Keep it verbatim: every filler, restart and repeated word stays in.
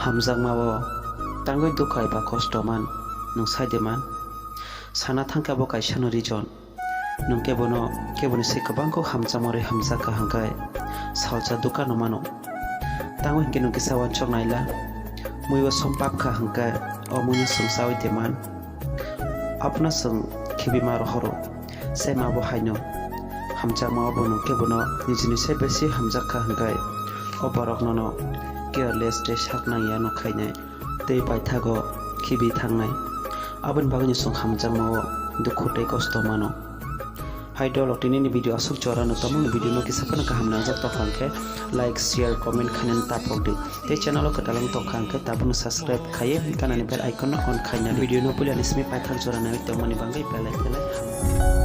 Hamjakma o tangwi dukha eba kosto man, nwng sai de man? Sana thangkhe abo kaisano reason. Nwng kebono, keboni se kwbangkuk hamjakma rwi hamjakha hwnkhe salsa dukano mano. Tangwi hinkhe nwng kisa uansuk naila, mui o som pap kha hwnkhe o muino chwng chaui de man? Abono chwng khibi ma rohoro. Sema bo haino. Hamjakma obo nwng kebono nijini se besi hamjak kha hwnkhe o borok nono careless tei sak nang ya no khainai tei paithago khibi thangnai. Aboni bagwino chwng hamjakma o dukhu tei kosto mano. Hai dolok, tinini video aswk jora no, tamo ni video no kisa phano kaham nangjak tongkha hwnkhe like, share, comment khainani tapok di. Tei channel o kwtal wng tongkha hwnkhe tabukno subscribe khaiwi kanani bell icon no on khainani. Video no puila ni simi paithak jora naiwi tongmani bagwi belai belai hambai.